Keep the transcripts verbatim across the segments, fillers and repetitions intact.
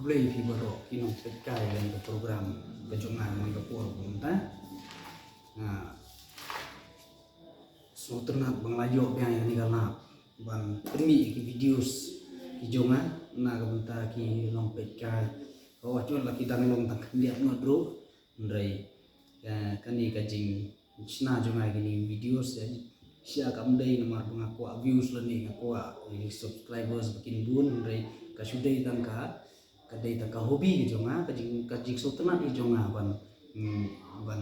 Khublei phi baroh ki nongpeit kai ïa kane ka program ka jong nga ha kane ka por mynta. Nga sngewtynnat ba nga la ïoh biang ïa kane ka lad ban pynmih ïa ki videos ki jong nga na ka bynta ki nongpeit kai. Ka ot jong la ki dang long tang khyndiat ngut ruh. Hynrei kane ka jingshna jong nga ïa kine ki videos, shisha kam dei namar ba nga kwah views lane nga kwah subscribers ba kin bun, hynrei ka shu dei tang ka, ka dei tang ka hobby ka jong nga, ka jing, ka jingsngewtynnat ka jong nga ban, mm, ban,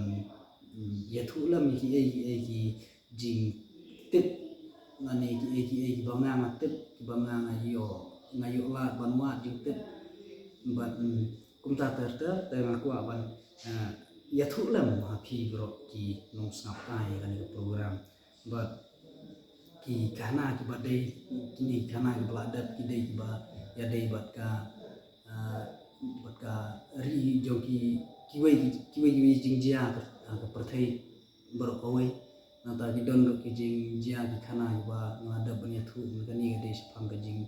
mm, ïathuh lem ïa kiei kiei ki jingtip lane kiei kiei kiba nga nga tip, kiba nga nga ïoh, nga ïoh lad ban wad jingtip. Bad, mm, kumta ter ter te nga kwah ban, eh, ïathuh lem ha phi baroh ki nongsngap ïa kane ka program. Bad ki khana kiba dei, kine ki khana kiba la dep ki dei kiba ïadei bad ka, eh, bad ka ri jong ki, kiwei kiwei kiwei jingjia ka, ka pyrthei baroh kawei. Nangta ki don ruh ki jingjia ki khana kiba nga la dep ban ïathuh, kane ka dei shaphang ka jing,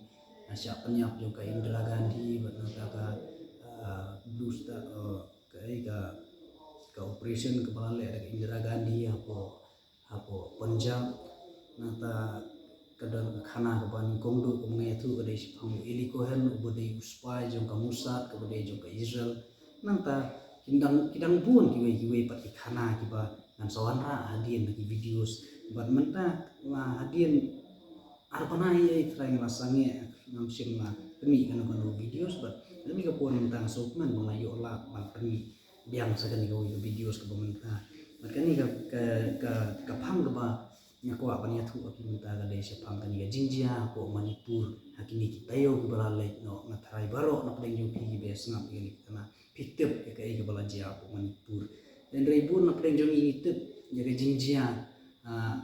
ah, shah pynïap jong ka Indira Gandhi bad nangta ka, ah, blue star, ah, ka, eh, ka, ka operation kaba la leh da ka Indira Gandhi hapoh, hapoh Punjab. Nangta ka don ka khana kaba nyngkong duh kaba nga ïathuh ka dei shaphang u Eli Cohen uba dei u spy jong ka Mossad kaba dei jong ka Israel. Nangta ki dang, ki dang bun kiwei kiwei pat ki khana kiba ngan sa wanrah hadien na ki videos. Bad mynta la hadien ar bnai ei trai nga la sangeh ngam shym la pynmih kano kano videos, bad kane ka por mynta nga sngewkmen ba nga la ïoh lad ban pynmih biang sa kane kawei ka videos kaba mynta. Bad kane ka, ka, ka, ka phang kaba nga kwah ban ïathuh ha phi mynta ka dei shaphang kane ka jingjia hapoh Manipur ha kine ki taïew kiba la leit noh. Nga tharai baroh na pdeng jong phi kiba ïa sngap ïa kane ka khana phi tip ïa kaei kaba la jia hapoh Manipur. Hynrei bun na pdeng jong ngi ngi tip ïa ka jingjia, ah,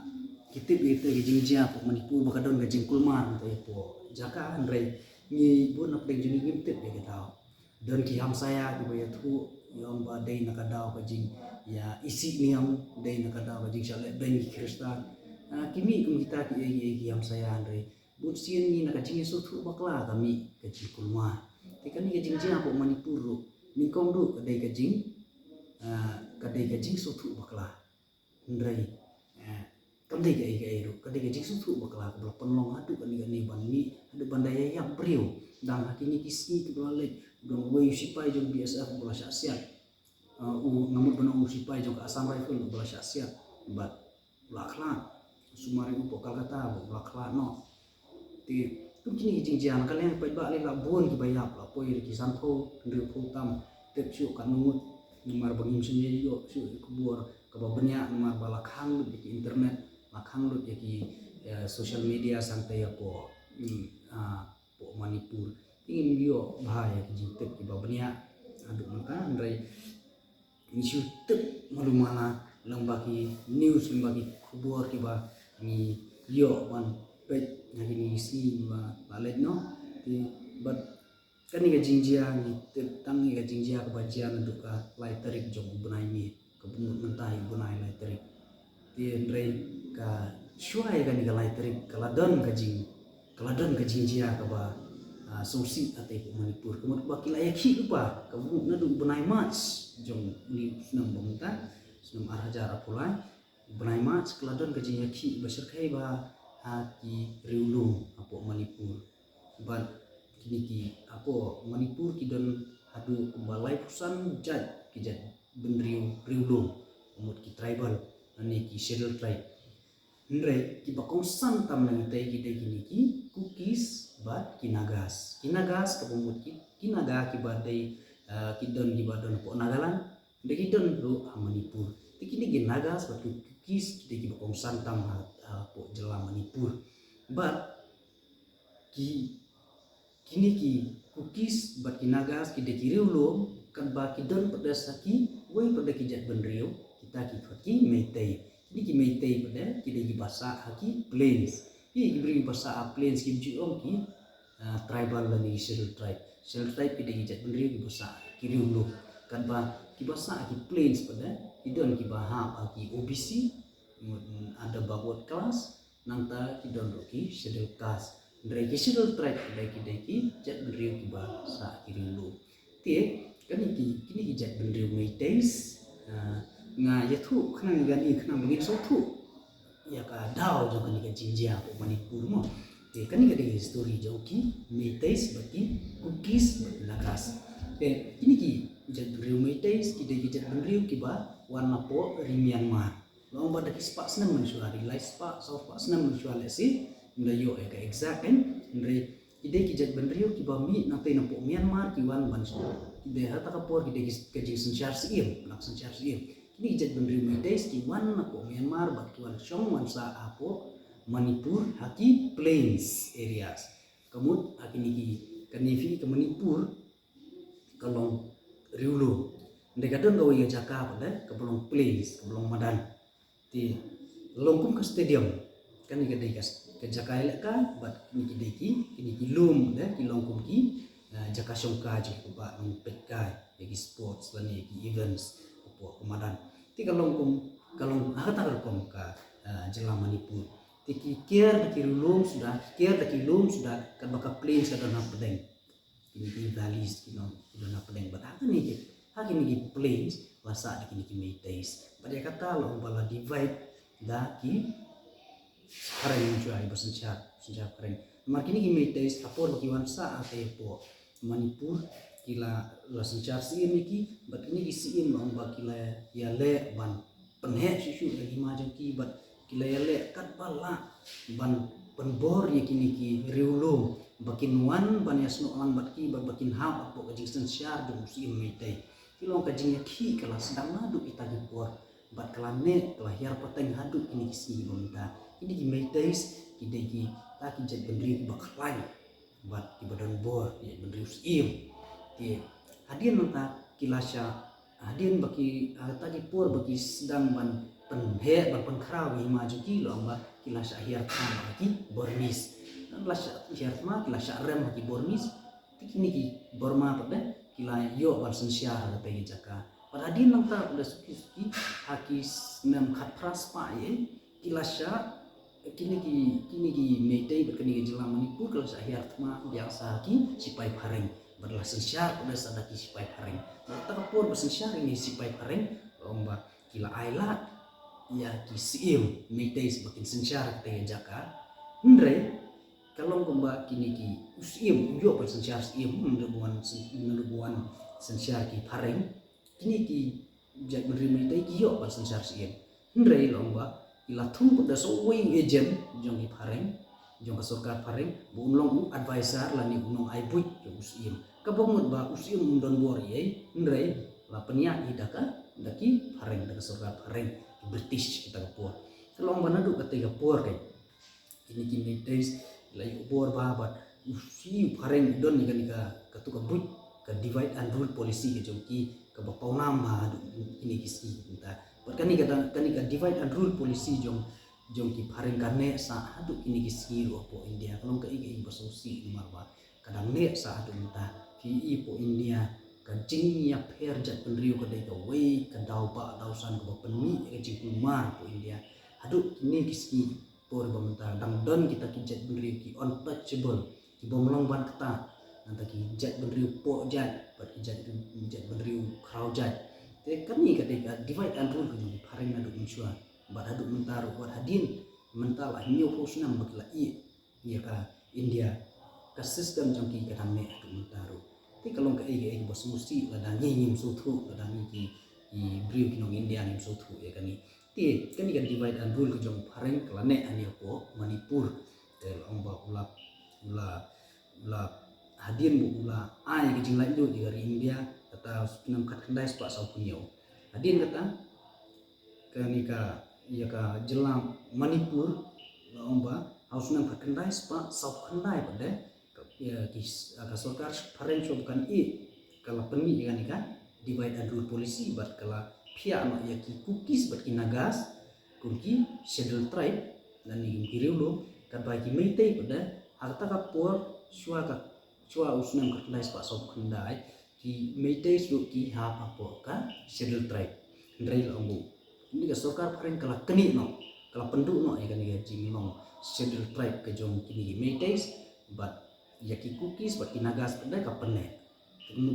ngi tip ïa ka jingjia hapoh Manipur ba ka don ka jingkulmar mynta ïa ka jaka, hynrei ngi bun na pdeng jong ngi ngim tip ïa ka daw. Don ki hamsaïa kiba ïathuh ïa ong ba dei na ka daw ka jing ïa isih niam, dei na ka daw ka jing shah leh beiñ ki Khristan. Ah, ki mih kum kita ki, ki, ki hamsaïa, hynrei bun sien ngi na ka jingïasngewthuh bakla ka mih ka jingkulmar. Te kane ka jingjia hapoh Manipur ruh nyngkong ruh ka dei ka jing, ah, ka dei ka jingsngewthuh bakla. Hynrei, eh, kam dei kaei kaei ruh, ka dei ka jingsngewthuh bakla kaba la pynlong haduh kane kane ban mih haduh ban da ïa ïap briew. Dang ha kine ki sngi kiba la leit, dang uwei u sipai jong B S F uba la shah siat. Uh, u, nga mut ban ong u sipai jong ka Assam Rifle uba la shah siat bad u la khlad. Sumar ïa u hapoh Kolkata bad u la khlad noh. Te kum kine ki jingjia na ka liang paidbah lei la bun kiba ïap, la poi ïa ki sanphew hynriewphew tam, tip shuh katno ngut. Namar ba ngim shym ïoh shuh ïa ka khubor kaba bniah namar ba la khang lut ïa ki internet, la khang lut ïa ki, eh, social media sangta ïa hapoh, mm, ah, hapoh Manipur. Te ngim ïoh bha ïa ki jingtip kiba bniah haduh mynta, hynrei ngi shu tip malu mala lyngba ki news, lyngba ki khubor kiba ngi ïoh ban peit ha kine ki sngi ba la leit noh. Te bad kane ka jingjia ngi tip tang ïa ka jingjia kaba jia naduh ka lai tarik jong u bnai May, kaba mut mynta hi u bnai lai tarik. Te hynrei ka shuwa ïa kane ka lai tarik ka la don ka jing, ka la don ka jingjia kaba, ah, sngewsih katei hapoh Manipur. Ka mut ba ki la ïakhih lypa, kaba mut naduh u bnai March jong une u snem ba mynta, snem ar hajar arphew lai, u bnai March ka la don ka jingïakhih ba shyrkhei bha ha ki riewlum hapoh Manipur. Bad kine ki hapoh Manipur ki don haduh kumba laiphew san jait ki jait bynriew riewlum, ka mut ki tribal lane ki scheduled tribe. Hynrei kiba kongsan tam lynti ki dei kine ki Kukis bad ki Nagas. Ki Nagas kaba mut ki, ki Naga kiba dei, ah, ki don kiba don hapoh Nagaland, dei ki don ruh ha Manipur. Te kine ki Nagas bad ki Kukis ki dei kiba kongsan tam ha, hapoh jylla Manipur. Bad ki, kine ki Kukis bad ki Nagas ki dei ki riewlum, katba ki don pat de sa kiwei pat de ki jait bynriew, kita ki khot ki Meitei. Kine ki Meitei pat de ki dei kiba sah ha ki plains. Ki, ki briew kiba sah ha plains kim ju ong ki, ah, tribal lane scheduled tribe. Scheduled tribe ki dei ki jait bynriew kiba sah, ki riewlum. Katba kiba sah ha ki plains pat de ki don kiba hap ha ki O B C, mm, other backward class, nangta ki don ruh ki scheduled caste. Hynrei ki Scheduled Tribe ki dei ki dei ki jaitbynriew kiba sah ki riewlum. Te kine ki, kine ki jaitbynriew Meiteis, ah, nga ïathuh khnang ïa kane khnang ba ngin sngewthuh ïa ka daw jong kane ka jingjia hapoh Manipur mo. Te kane ka dei ka histori jong ki Meiteis bad ki Kukis bad Nagas. Te kine ki jaitbynriew Meiteis ki dei ki jaitbynriew kiba wan napoh ri Myanmar. Long ba da ki spah snem mynshuwa, ri lai spah, saw spah snem mynshuwa lehse, ym da ïoh ïa ka exact kan, hynrei ki dei ki jaitbynriew kiba mih nangtei napoh Myanmar ki wan ban, ki dei ha kata ka por ki dei ki, ka jingsynshar siem, la synshar siem. Kine ki jaitbynriew Meiteis ki wan napoh Myanmar bad ki wan shong wan sah hapoh Manipur ha ki plains areas. Ka mut ha kine ki, kane phi ka Manipur ka long riewlum. Hynrei ka don kawei ka jaka pat de kaba long plains, kaba long madan. Te long kum ka stadium. Kane ka dei ka, ka jaka ïalehkai bad kine ki dei ki, kine ki lum de ki long kum ki, ah, jaka shongkai jong kiba nongpeitkai ïa ki sports lane ïa ki events hapoh ka madan. Te ka long kum, ka long ha kata ka rukom ka, ah, jylla Manipur. Te ki kiar da ki riewlum suda, ki kiar da ki lum suda, katba ka plains ka don hapdeng. Kine ki valleys ki long ki don hapdeng bad ha kine ki, ha kine ki plains la sah da kine ki Meiteis. Bad ïa kata la ong ba la divide da ki phareng mynshuwa, kiba synshar, synshar phareng. Namar kine ki Meiteis ha por ba ki wan sah ha kata hapoh Manipur ki la, la synshar siem ïa ki bad kine ki siem la ong ba ki la ïaleh ban pynheh shuh shuh ïa ka hima jong ki bad ki la ïaleh katba lah ban pynbor ïa kine ki riewlum ba kin wan ban ïasnoh lang bad ki bad ba kin hap hapoh ka jingsynshar jong u Siem Meitei. Ki long ka jingïakhih ka la sdang naduh kita ki por bad ka la neh ka la hiar pateng haduh kine ki sngi ba mynta. Kine ki Meiteis ki dei kita ki jaitbynriew kiba khlaiñ bad kiba don bor, ki jaitbynriew siem. Te hadien nangta ki la shah, hadien ba ki, ha kata ki por ba ki sdang ban pynheh, ban pynkhraw ïa ka hima jong ki, la ong ba ki la shah hiar thma ha ki Burmese. Ki la shah hiar thma, ki la shah rem ha ki Burmese. Te kine ki Burma pat de ki la ïoh ban synshar ha kata ka jaka. Bad hadien nangta pat de suki suki ha ki snem khatphra spah ïa ki la shah, kine ki, kine ki Meitei bad kane ka jylla Manipur ki la shah hiar thma biang sa ha ki sipai phareng bad la synshar pat de sa da ki sipai phareng. Bad kata ka por ba synshar ïa ki sipai phareng, la ong ba ki la ailad ïa ki siem Meitei ba kin synshar ha kata ka jaka. Hynrei ka long kumba kine ki, u siem u ïoh ban synshar siem, naduh ba wan syn-, naduh ba wan synshar ki phareng. Kine ki jaitbynriew Meitei ki ïoh ban synshar siem. Hynrei la ong ba ki la thung pat da sa uwei u agent jong ki phareng, jong ka sorkar phareng, ba un long u advisor lane u nongai buit jong u siem. Kaba mut ba u siem um don bor ei ei, hynrei la pynïaid hi da ka, da ki phareng, da ka sorkar phareng, ki British kita ka por. Ka long ba naduh katei ka por keiñ kine ki Meiteis la ïoh bor bha bad u siem phareng u don ïa kane ka, katu ka buit, ka divide and rule policy ka jong ki, kaba pawnam bha haduh kine ki sngi mynta. Bad kane ka, kane ka divide and rule policy jong, jong ki phareng ka neh sah haduh kine ki sngi ruh hapoh India. Ka long kaei kaei ba sngewsih namar ba ka dang neh sah haduh mynta. Phi i hapoh India ka jingïapher jaitbynriew ka dei kawei ka daw ba daw san kaba pynmih ïa ka jingkulmar hapoh India. Haduh kine ki sngi por ba mynta dang don kita ki jaitbynriew ki untouchable, ki bym long ban ktah, nangta ki jaitbynriew poh jait bad ki jait, jaitbynriew khraw jait. Te kane ka dei ka divide and rule ka jong ki phareng naduh mynshuwa bad haduh mynta ruh, bad hadien mynta la hynñiewphew snem ba ki la ïeh ïa ka India, ka system jong ki ka dang neh haduh mynta ruh. Te ka long kaei kaei ba sngewsih lada ngi ngim sngewthuh, lada ngi ki, ki briew ki nong India ngim sngewthuh ïa kane. Te kane ka divide and rule ka jong phareng ka la neh hangne hapoh Manipur. Te la ong ba u la, u la, u la hadien ba u la ai ka jinglaitluid ïa ka ri India, kata snem khatkhyndai spah sawphew hynñiew. Hadien kata kane ka, ïa ka jylla Manipur, la ong ba ha u snem khatkhyndai spah sawphew khyndai pat de, ka, ïa ki, ka sorkar phareng shuwa ba kan ïeh, ka la pynmih ïa kane ka divide and rule policy bad ka la phiah noh ïa ki Kukis bad ki Nagas kum ki Scheduled Tribe, lane kum ki riewlum, katba ki Meitei pat de ha kata ka por shuwa ka, shuwa u snem khatkhyndai spah sawphew khyndai, ki Meiteis ruh ki hap hapoh ka Scheduled Tribe. Hynrei la ong ba kane ka sorkar phareng ka la knieh noh, ka la pynduh noh ïa kane ka jinglong Scheduled Tribe ka jong kine ki Meiteis, Bad ïa ki Kukis bad ki Nagas pat de ka pyneh.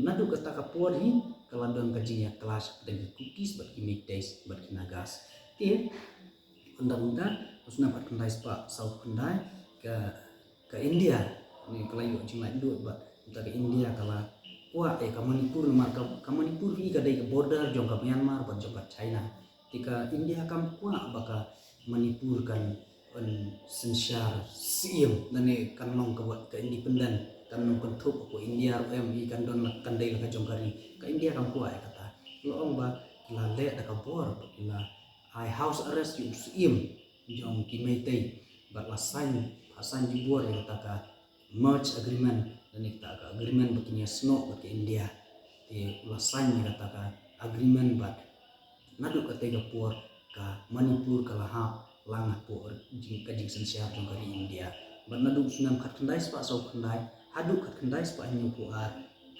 Naduh kata ka por hi ka la don ka jingïa clash hapdeng ki Kukis bad ki Meiteis bad ki Nagas. Te ynda mynta u snem khatkhyndai spah saw khyndai ka, ka India ne ka la ïoh jinglaitluid bad mynta ka India ka la kwah ïa ka Manipur namar ka, ka Manipur hi ka dei ka border jong ka Myanmar bad jong ka China. Te ka India kam kwah ba ka Manipur kan, kan synshar siem lane kan long ka, ka independent, kan long kynthup ko India ruh em, i kan don la, kan dei la ka jong ka ri. Ka India kam kwah ïa kata. La ong ba ki la leh da ka bor ba ki la ai house arrest ïa u siem jong ki Meitei bad la sign, la sign jubor ïa kata ka merge agreement, lane kata ka agreement ba kin ïasnoh bad ka India. Te la sign ïa kata ka agreement bad naduh katei ka por ka Manipur ka la hap lang hapoh jing, ka jingsynshar jong ka ri India. Bad naduh u snem khatkhyndai spah saw khyndai haduh khatkhyndai spah hynñiewphew ar,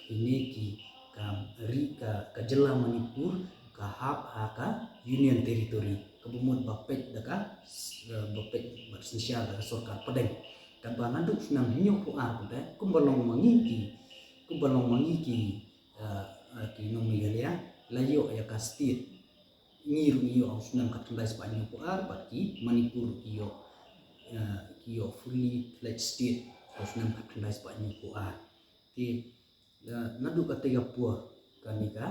kine ki, ka ri, ka, ka jylla Manipur ka hap ha ka Union Territory, kaba mut ba peit da ka, eh, ba peit bad synshar da ka sorkar pdeng. Katba naduh u snem hynñiewphew ar pat de, kumba long ma ngi ki, kumba long ma ngi ki, eh, eh, ki nong Meghalaya, la ïoh ïa ka state. Ngi ruh ngi ïoh ha u snem khatkhyndai spah hynñiewphew ar bad ki Manipur ruh ki ïoh, eh, ki ïoh fully fledged state ha u snem khatkhyndai spah hynñiewphew ar. Te, eh, naduh katei ka por kane ka,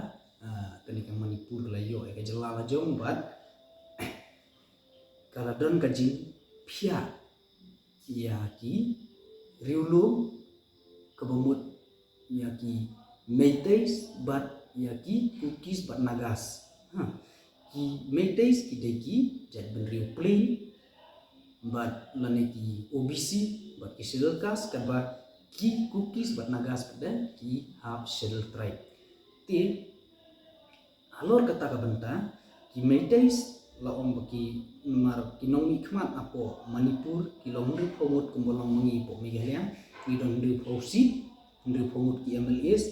eh, kane ka Manipur ka la ïoh ïa ka jylla la jong bad ka la don ka jingphiah ïa ki riewlum, kaba mut ïa ki Meiteis bad ïa ki Kukis bad Nagas. Ha. Ki Meiteis ki dei ki jaitbynriew plain bad lane ki O B C bad ki Scheduled Caste, katba ki Kukis bad Nagas pat de ki hap Scheduled Tribe. Te halor kata ka bynta, ki Meiteis la ong ba ki, namar ki nongmihkhmat hapoh Manipur ki long hynriewphew ngut kumba long ma ngi hapoh Meghalaya, ki don hynriewphew seat, hynriewphew ngut ki M L As,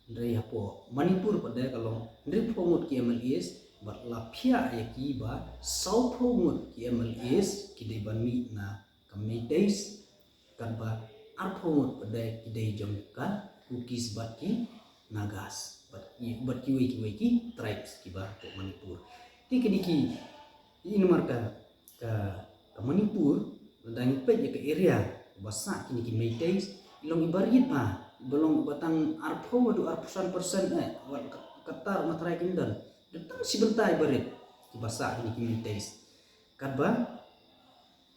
hynrei hapoh Manipur pat de ka long hynriewphew ngut ki M L As, bad la phiah ïa ki ba sawphew ngut ki M L As ki dei ban mih na ka Meiteis, katba arphew ngut pat de ki dei jong ka Kukis bad ki Nagas bad ki, bad kiwei kiwei ki tribes kiba hapoh Manipur. Te kine ki, i namar ka, ka, ka Manipur, lada ngi peit ïa ka area ba sah kine ki Meiteis, i long iba rit bha, iba long ba tang arphew haduh arphew san percent, eh, wat ka, kata ruh nga tharai kim don. Don tang shi bynta iba rit kiba sah kine ki Meiteis. Katba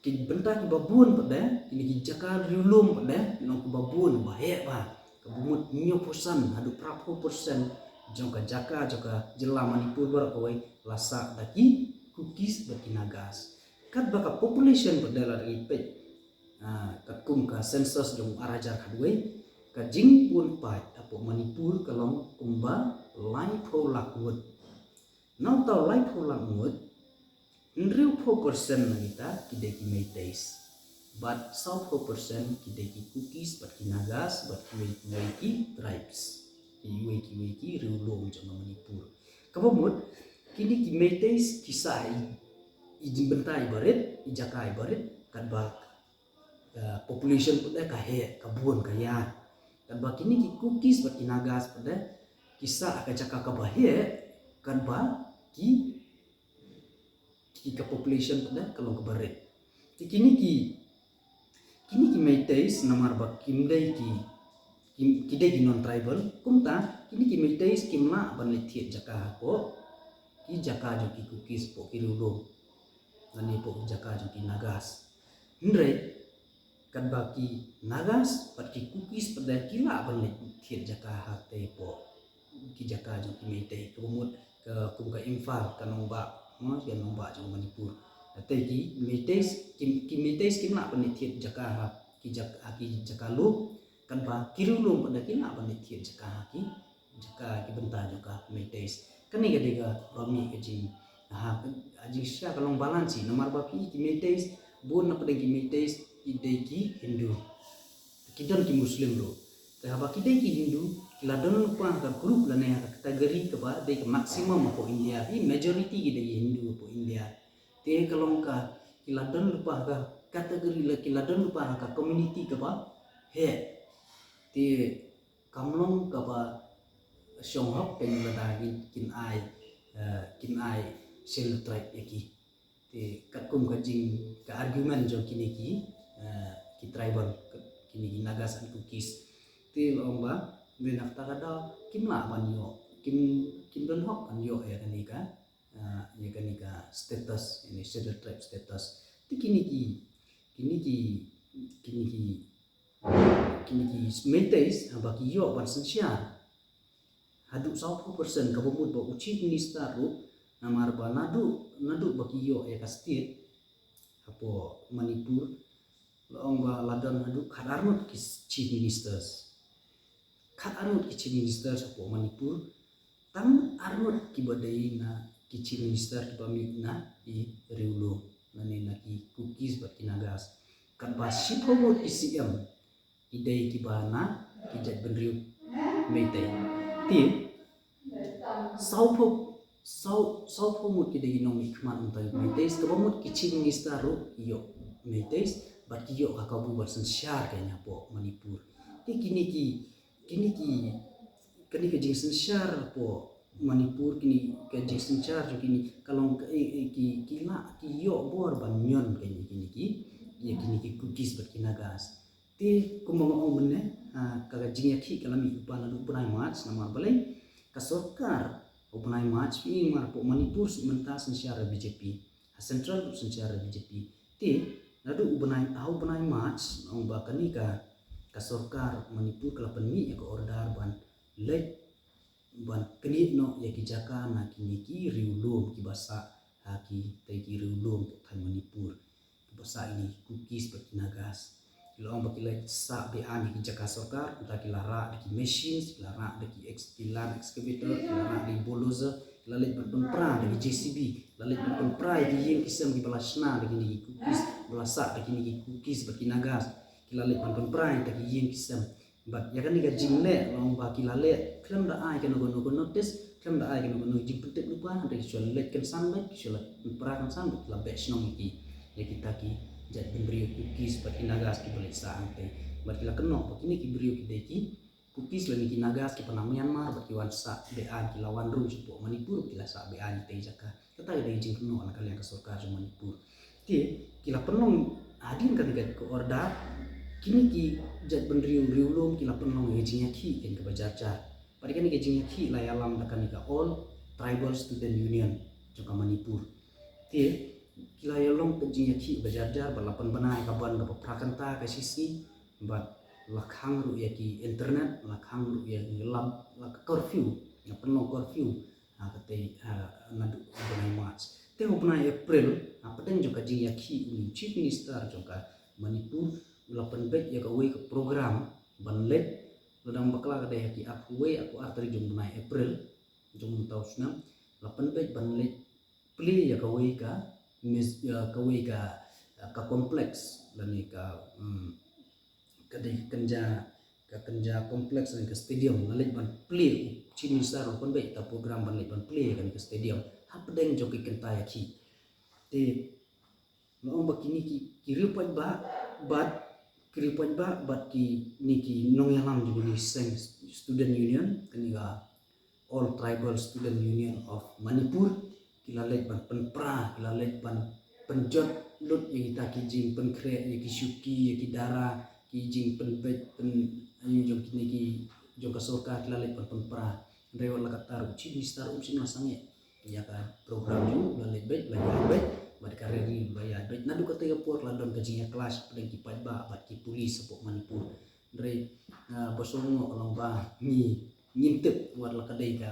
ki bynta kiba bun pat de, kine ki jaka riewlum pat de, ki long kiba bun, ba heh bha. Kaba mut hynñiewphew san haduh phraphew percent jong ka jaka, jong ka jylla Manipur baroh kawei la sah da ki Kukis bad ki Nagas. Katba ka population pat de lada ngi peit, ah, katkum ka census jong u ar hajar khatwei, ka jingbun paid hapoh Manipur ka long kumba laiphew lak ngut. Na uta u laiphew lak ngut, hynriewphew percent na kita ki dei ki Meiteis. Bad sawphew percent ki dei ki Kukis bad ki Nagas bad kiwei kiwei ki tribes, kiwei kiwei ki riewlum jong ka Manipur. Kaba mut, kine ki Meiteis ki sah i, i jingbynta iba rit, i jaka iba rit, katba, eh, population pat de ka heh, ka bun, ka ïaid. Katba kine ki Kukis bad ki Nagas pat de ki sah ha ka jaka kaba heh, katba ki, ki ka population pat de ka long kaba rit. Te kine ki, kine ki Meiteis namar ba kim dei ki, ki, ki dei ki non tribal, kumta kine ki Meiteis kim lah ban leit thied jaka hapoh ki jaka jong ki Kukis, hapoh ki riewlum, lane hapoh ki jaka jong ki Nagas. Hynrei katba ki Nagas bad ki Kukis pat de ki lah ban leit thied jaka ha katei hapoh ki jaka jong ki Meitei, kaba mut ka, kum ka Imphal, ka nongbah, ha, ka nongbah jong Manipur. Te ki Meiteis, ki, ki Meiteis kim lah ban leit thied jaka ha ki jak-, ha ki jaka lum, katba ki riewlum pat de ki lah ban leit thied jaka ha ki jaka, ki bynta jong ka Meiteis. Kane ka dei kaba mih ka jing, ha, ka jingshisha ka long balance hi, namar ba phi i ki Meiteis, bun na pdeng ki Meiteis ki dei ki Hindu. Ki don ki Muslim ruh. Te haba ki dei ki Hindu, ki la don lypa ha ka group lane ha ka category kaba dei ka maximum hapoh India. Ki majority ki dei ki Hindu hapoh India. Te ka long ka, ki la don lypa ha ka category la, ki la don lypa ha ka community kaba He, te kam long kaba shong hok pyn lada kin, kin ai, eh, kin ai Scheduled Tribe ïa ki. Te katkum ka jing ka argument jong kine ki, eh, ki tribal, kine ki Nagas and Kukis. Te long ba mynta ka daw kim lah ban ïoh, kim, kim don hok ban ïoh ïa kane ka, eh, ïa kane ka status, ïa kane Scheduled Tribe status. Te kine ki, kine ki, kine ki kine ki Meiteis haba ki ïoh ban synshar haduh sawphew percent, kaba mut ba u Chief Minister ruh, namar ba naduh, naduh ba ki ïoh ïa ka state hapoh Manipur, la ong ba la don haduh khatar ngut ki Chief Ministers. Khatar ngut ki Chief Ministers hapoh Manipur. Tang arngut kiba dei na ki Chief Minister kiba mih na ki riewlum, lane na ki Kukis bad ki Nagas. Katba shiphew ngut ki C M ki dei kiba na ki jaitbynriew Meitei. Te sawphew, saw, sawphew ngut ki dei ki nongmihkhmat mynta ki Meitei, kaba mut ki Chief Minister ruh ki ïoh Meitei, bad ki ïoh ka kabu ban synshar ka ïa hapoh Manipur. Te kine ki, kine ki, kane ka jingsynshar hapoh Manipur, kine ka jingsynshar jong kine ka long ka, eh, eh, ki, ki la, ki ïoh bor ban ñion ka ïa kine ki, ïa kine ki Kukis bad ki Nagas. Te kumba nga ong mynne, ah, ka, ka jingïakhih ka la mih u pan naduh u bnai March, namar balei? Ka sorkar u bnai March, phi i mar hapoh Manipur mynta synshar da B J P. Ha Central ruh synshar da B J P. Te naduh u bnai, ha u bnai March, ong ba kane ka, ka sorkar Manipur ka la pynmih ïa ka order ban leit ban knieh noh ïa ki jaka na kine ki riewlum kiba sah ha ki, te ki riewlum thaw Manipur, kiba sah ïa ki Kukis bad ki Nagas. Ki la ong ba ki la sah beaiñ ïa ki jaka sorkar, kumta ki la rah da ki machines, ki la rah da ki ex-, ki land excavator, ki la rah da ki bulldozer, ki la leit ban pynpra da ki J C B, ki la leit ban pynpra ïa ki ïing ki sem kiba la shna da kine ki Kukis, ba la sah da kine ki Kukis bad ki Nagas. Ki la leit ban pynpra ïa ki ïing ki sem. Bad ïa kane ka jingleh long ba ki la leh khlem da ai kano kano ka notice, khlem da ai kano kano jingpyntip lypa, hynrei ki shu leit kynsan beit, ki shu leit pynpra kynsan beit, ki la beh shnong ïa ki, ïa kita ki jaitbynriew Kukis bad ki Nagas kiba leit sah hangtei. Bad ki la kynnoh ba kine ki briew ki dei ki Kukis lane ki Nagas kiba na Myanmar bad ki wan sah beaiñ, ki la wan rung shapoh Manipur, ki la sah beaiñ ïa kita ki jaka. Kata ka dei ka jingkynnoh na ka liang ka sorkar jong Manipur. Te ki la pynlong hadien kane ka order, kine ki jaitbynriew riewlum ki la pynlong ïa ka jingïakhih kane kaba jar jar. Bad kane ka jingïakhih la ïalam da kane ka All Tribal Student Union jong ka Manipur. Te ki la ïalong ka jingïakhih ba jar jar bad la pynbna ïa ka ban kaba phra kynta ka shisngi bad la khang ruh ïa ki internet, la khang ruh ïa ki lab, la ka curfew, la pynlong curfew. Ha, katei, ha, naduh u bnai March. Te u bnai April, ha pdeng jong ka jingïakhih, u Chief Minister jong ka Manipur u la pynbeit ïa kawei ka program ban leit, la dang bakla ka dei ha ki arphew wei, arphew ar tarik jong u bnai April jong mynta u snem, la pynbeit ban leit plie ïa kawei ka mis-, ïa kawei ka, ka complex lane ka, hmm, ka dei kynja, ka kynja complex ne ka stadium, la leit ban plie, u Chief Minister u pynbeit ïa ka program ban leit ban plie ïa kane ka stadium hapdeng jong ki kynta ïakhih. Te nga ong ba kine ki, ki riewpaidbah bad, ki riewpaidbah bad kine ki nongïalam jong kine ki seng Student Union, kane ka All Tribal Student Union of Manipur, ki la leit ban pynpra, ki la leit ban pynjot lut ïa kita ki jingpynkhreh ïa ki shuki, ïa ki dara, ki jingpynbeit pyn, ïa jong kine ki, jong ka sorkar, ki la leit ban pynpra. Hynrei wat la katta ruh u Chief Minister um shym la sangeh ïa ka program jong u, la leit beit, la ïaid beit, bad ka rally la ïaid beit. Naduh katei ka por la don ka jingïa clash hapdeng ki paidbah bad ki police hapoh Manipur. Hynrei, ah, ba sngewbha long ba ngi, ngim tip wat la ka dei ka,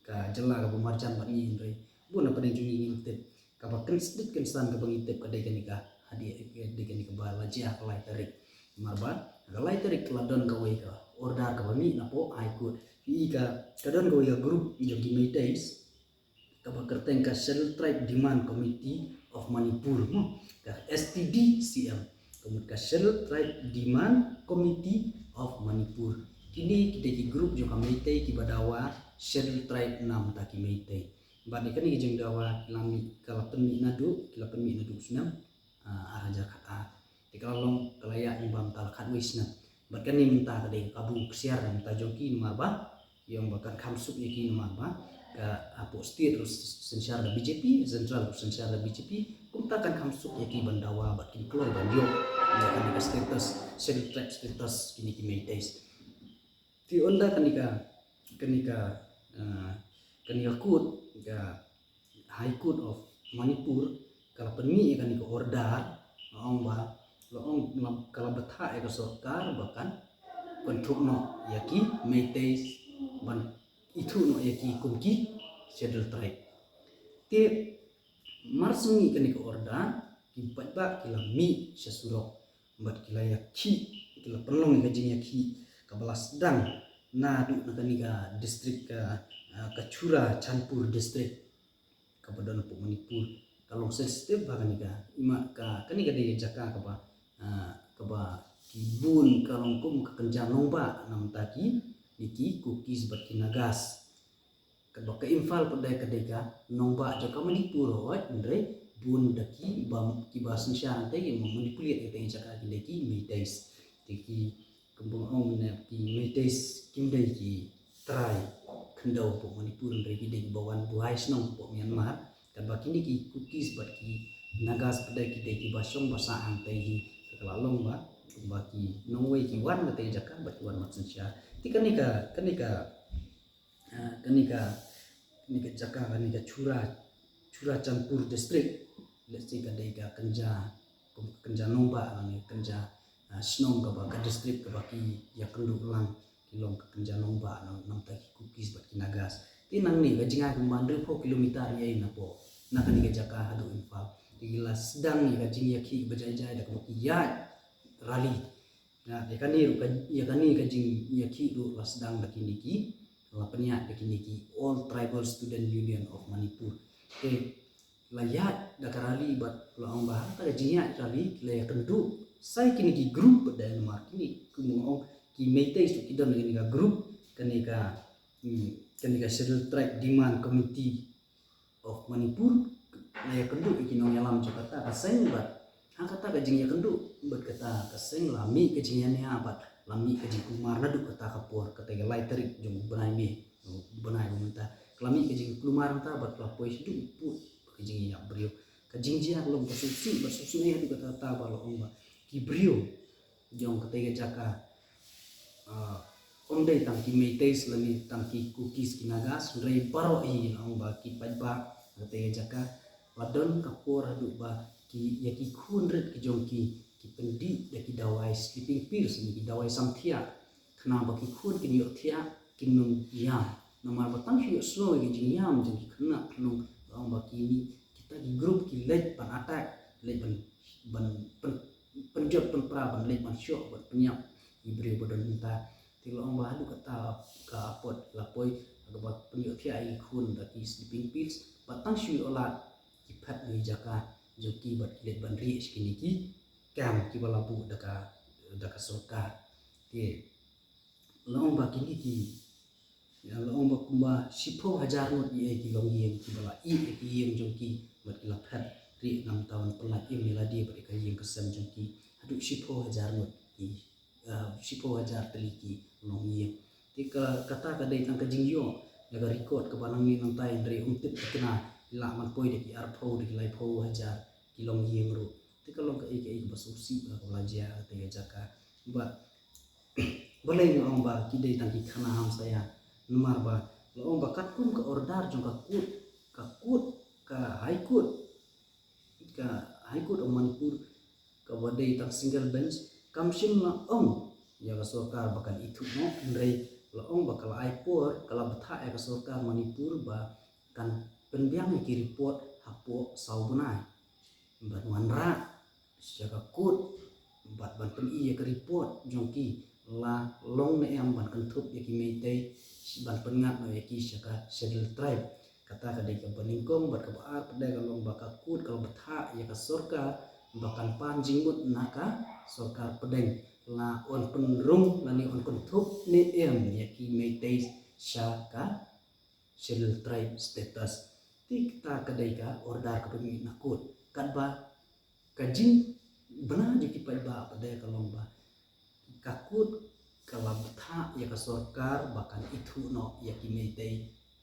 ka jylla kaba marjan bad ngi, hynrei bun na pdeng jong ngi ngim tip. Kaba kynsdit kynsan kaba ngi tip ka dei kane ka, hadien, ka dei kane kaba la jia ha ka lai tarik. Namar ba ha ka lai tarik la don kawei ka order kaba mih napoh High Court. Phi i ka, ka don kawei ka group jong ki Meiteis kaba kyrteng ka Scheduled Tribe Demand Committee of Manipur, mo, ka S T D C M. Ka mut ka Scheduled Tribe Demand Committee of Manipur. Kine ki dei ki group jong ka Meitei kiba dawa Scheduled Tribe na bynta ki Meitei. Bad ïa kane ka jingdawa ki la mih, ka la pynmih naduh, ki la pynmih naduh u snem, ah, ar hajar khatar. Te ka la long, ka la ïaid mynta la khatwei snem. Bad kane mynta ka dei ka kabu ksiar mynta jong ki namar ba ki ong ba kan kham suk ïa ki namar ba ka hapoh state ruh synshar da B J P, central ruh synshar da B J P. Kumta kan kham suk ïa ki ban dawa bad kin kloi ban ïoh ïa kane ka status, Scheduled Tribe status kine ki Meiteis. Te ynda kane ka, kane ka, ah, kane ka court, ka High Court of Manipur ka la pynmih ïa kane ka order, la ong ba, la ong, ka la bthah ïa ka sorkar ba kan kynthup noh ïa ki Meiteis, ban ithuh noh ïa ki kum ki Scheduled Tribe. Te mar shu mih kane ka order, ki paidbah ki la mih sha surok bad ki la ïakhih, ki la pynlong ïa ka jingïakhih kaba la sdang naduh na kane ka district ka, ah, ka Churachandpur district, kaba don hapoh Manipur. Ka long sensitive bha kane ka, i ma ka, kane ka dei ka jaka kaba, ah, kaba ki bun, ka long kum ka kynja nongbah na bynta kine ki Kukis bad ki Nagas. Kaba ka Imphal pat dei ka dei ka nongbah jong ka Manipur, hooid, hynrei bun da kiba, kiba synshar hangtei, kiba manipulate ïa katei ka jaka ki dei ki Meiteis. Te ki, kumba ong mynne, ki Meiteis kim dei ki trai khyndew hapoh Manipur, hynrei ki dei kiba wan buhai shnong hapoh Myanmar. Katba kine ki Kukis bad ki Nagas pat dei ki dei kiba shong ba sah hangtei hi. Ka la long ba, ba ki nongwei ki wan katei ka jaka bad ki wan ban synshar. Te kane ka, kane ka, ah, kane ka, kane ka jaka, kane ka Chura, Churachandpur district, lehse ka dei ka kynja, kum ka kynja nongbah, ne kynja, ah, shnong kaba, ka district kaba ki ïakynduh lang, ki long ka kynja nongbah na, na bynta ki Kukis bad ki Nagas. Te nangne ka jngai kumba hynriewphew kilometer ïa na pdeng, na kane ka jaka haduh Imphal. Te ki la sdang ïa ka jingïakhih ba jai jai da kaba ki ïaid rally. Ïa, ïa kane ruh ka, ïa kane ka jingïakhih ruh la sdang da kine ki, la pynïaid da kine ki All Tribal Student Union of Manipur. Te la ïaid da ka rally bad la ong ba ha kata ka jingïaid rally ki la ïakynduh sa ïa kine ki group pat dei namar kine, kumba ong, ki Meiteis ruh ki don kane ka group, kane ka, hmm, kane ka Scheduled Tribe Demand Committee of Manipur, la ïakynduh ïa ki nongïalam jong kata ka seng bad ha kata ka jingïakynduh bad kata ka seng la mih ka jingïania bad la mih ka jingkulmar naduh kata ka por, katei ka lai tarik jong u bnai May, u bnai ba mynta. Ka la mih ka jingkulmar mynta bad ka la poi shaduh u pud ka jingïap briew. Ka jingjia ka long ka sngewsih bad sngewsih haduh katta katta ba la ong ba ki briew jong katei ka jaka, ah, ym dei tang ki Meiteis lane tang ki Kukis ki Nagas, hynrei baroh hi, la ong ba ki paidbah katei ka jaka, la don ka por haduh ba ki, ïa ki khun rit ki jong ki, ki pyndih da ki dawai sleeping pills ne ki dawai samthiah, khnang ba ki khun kin ïoh thiah, kin ym ïam. Namar ba tang shu ïohsngew ïa ki jingïam jong ki khynnah, khnang, la ong ba kine, kita ki group ki leit ban attack, leit ban, ban, ban pynjot pynpra, ban leit ban shoh, ban pynïap ïa ki briew ba don mynta. Te la ong ba haduh katta ka apot la poi ha kaba pynïoh thiah ïa ki khun da ki sleeping pills, bad tang shu ïoh lad ki phet na ki jaka jong ki bad ki leit ban rieh sha kine ki camp kiba la buh da ka, da ka sorkar. Te la ong ba kine ki, ïa, la ong ba kumba shiphew hajar ngut ïa ki longïing kiba la ïeh ïa ki ïing jong ki bad ki la phet rieh namar ban pynlait im ïa lade bad ïa ka ïing ka sem jong ki. Haduh shiphew hajar ngut ki, ah, shiphew hajar tylli ki longïing. Te ka, kata ka dei tang ka jingïoh ïa ka record kaba nangne nangtai, hynrei ym tip ka kine, lah ban poi da ki arphew, da ki laiphew hajar ki longïing ruh. Te ka long kaei kaei kaba sngewsih bha kaba la jia ha katei ka jaka. Bad balei nga ong ba ki dei tang ki khana hamsaïa? Namar ba la ong ba katkum ka order jong ka court, ka court, ka High Court, ka High Court of Manipur, kaba dei tang single bench, kam shym la ong ïa ka sorkar ba kan ithuh noh, hynrei la ong ba ka la ai por, ka la bthah ïa ka sorkar Manipur ba kan pynbiang ïa ki report hapoh saw bnai. Ban wanrah sha ka court bad ban pyni ïa ka report jong ki, la long ne em ban kynthup ïa ki Meitei, ban pynngat noh ïa ki sha ka Scheduled Tribe. Kata ka dei kaba nyngkong. Bad kaba ar pat dei ka long ba ka court ka la bthah ïa ka sorkar ba kan pan jingmut na ka sorkar pdeng, la yn pynrung lane yn kynthup ne em ïa ki Meitei sha ka Scheduled Tribe status. Te kata ka dei ka order kaba mih na court. Katba ka jingbna jong ki paidbah pat dei ka long ba Takut ka la bthah ïa ka sorkar ba kan ithuh noh ïa ki Meitei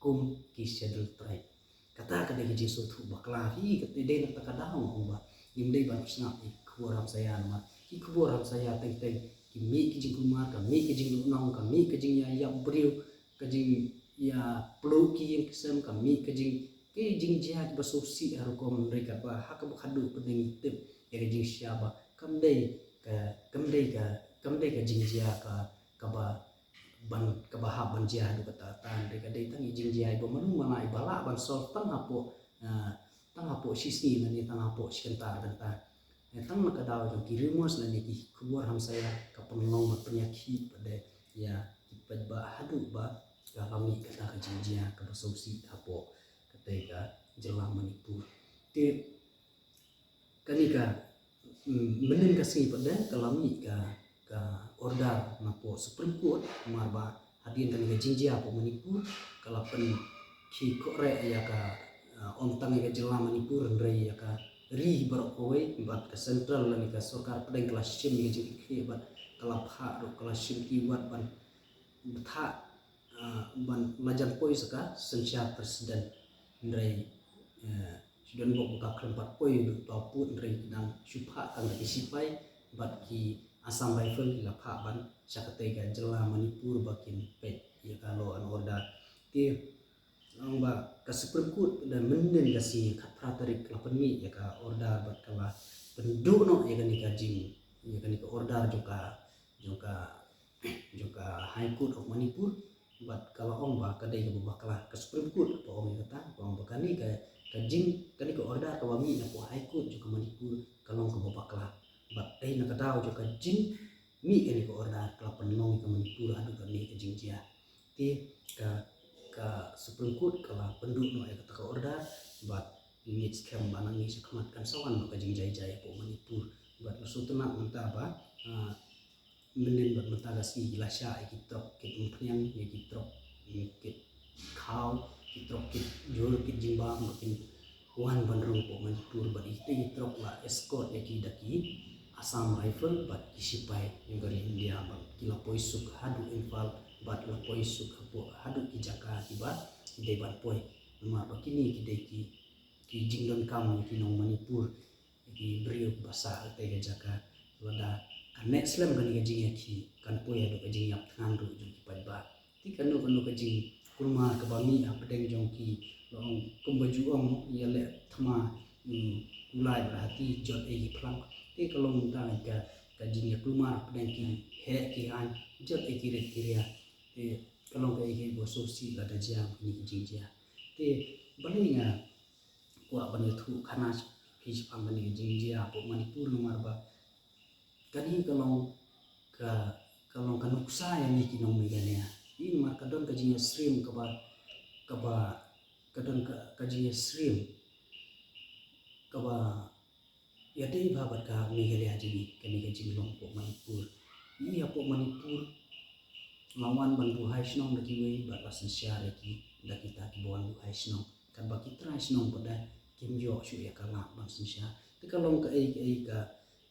kum ki Scheduled Tribe. Kata ka dei ka jingsngewthuh bakla hi, ka dei na kata ka daw, ong ba ngim dei ban sngap ïa ki khubor hamsaïa namar ki khubor hamsaïa teng teng ki mih ki jingkulmar, ka mih ka jingduhnong, ka mih ka jingïaïap briew, ka jingïapluh ki ïing ki sem, ka mih ka jing, ki jingjia kiba sngewsih ha rukom, hynrei kaba ha kaba khadduh pdeng tip ïa ka jingshisha ba kam dei ka, kam dei ka, kam dei ka jingjia ka, kaba ban, kaba hap ban jia haduh katta katta, hynrei ka dei tang i jingjia iba manu mala iba lah ban solve tang hapoh, ah, tang hapoh shisngi lane tang hapoh shi kynta ar kynta. Tang na ka daw jong ki rumors lane ki khubor hamsaïa ka pynlong ban pynïakhih pat de ïa ki paidbah haduh ba ka la mih kata ka jingjia kaba sngewsih hapoh katei ka jylla Manipur. Te kane ka, mm, mynnin ka sngi pat de ka la mih ka, ka order na poh Supreme Court, namar ba hadien kane ka jingjia poh Manipur ka la pynkhih khohreh ïa ka, uh, ym tang ïa ka jylla Manipur hynrei ïa ka ri baroh kawei, bad ka central lane ka sorkar pdeng ka la shim ïa ka jingkitkhlieh bad ka la phah ruh, ka la shim ki wad ban bthah, ah, ban la jan poi sa ka synshar president. Hynrei, eh, shu don bok ba ka khlem pat poi haduh tawpud, hynrei ki dang shu phah tang da ki sipai bad ki Assam Rifle ki la phah ban sha katei ka jylla Manipur ba kin peit ïa ka law and order. Te ong ba ka Supreme Court da mynnin ka sngi khatphra tarik la pynmih ïa ka order bad ka la pynduh noh ïa kane ka jing, ïa kane ka order jong ka, jong ka jong ka High Court of Manipur, bad ka la ong ba ka dei kaba bakla. Ka Supreme Court ka ong ïa kata, ka ong ba kane ka, ka jing, kane ka order kaba mih na poh High Court jong ka Manipur ka long kaba bakla. Bad dei na ka daw jong ka jingmih kane ka order ka la pynlong ïa ka Manipur haduh kane ka jingjia. Te ka, ka Supreme Court ka la pynduh noh ïa kata ka order, bad ngi ngeit skhem ba nangne sha khmat kan sa wan noh ka jingjai jai hapoh Manipur. Bad la sngewtynnat mynta ba, ah, mynnin bad mynta ka sngi ki la shah ïa ki trok kit umphniang, ïa ki trok, mm, kit khaw, ki trok kit jhur kit jingbam ba kin wan ban rung poh Manipur, bad ïa kitei ki trok la escort ïa ki da ki Assam Rifle bad ki sipai jong ka ri India, bad ki la poi suk haduh Imphal bad la poi suk hapoh haduh ki jaka kiba ki dei ban poi. Namar ba kine ki dei ki, ki jingdonkam ïa ki nong Manipur, ki briew ba sah katei ka jaka. Lada kan neh slem kane ka jingïakhih kan poi haduh ka jingïap thngan ruh jong ki paidbah. Te kano kano ka jingkulmar kaba mih hapdeng jong ki, long kumba ju ong ïaleh thma, mm, kulai bad hati jot ei ki phlang. Te ka long mynta ka, ka jingïakulmar hapdeng ki heh ki haiñ, jot ei ki rit ki ria. Te ka long kaei kaei ba sngewsih lada jia kine ki jingjia. Te balei nga kwah ban ïathuh khana phi shaphang kane ka jingjia hapoh Manipur namar ba kane ka long ka, ka long ka nuksa ïa ngi ki nong Meghalaya. Namar ka don ka jingïasyriem kaba, kaba, ka don ka, ka jingïasyriem kaba ïadei bha bad ka Meghalaya jong ngi, kane ka jinglong poh Manipur. Ngi hapoh Manipur la wan ban buhai shnong da kiwei bad la synshar ïa ki da kita kiba wan buhai shnong. Katba ki trai shnong pat de kim ïoh shuh ïa ka lad ban synshar. Te ka long kaei kaei ka,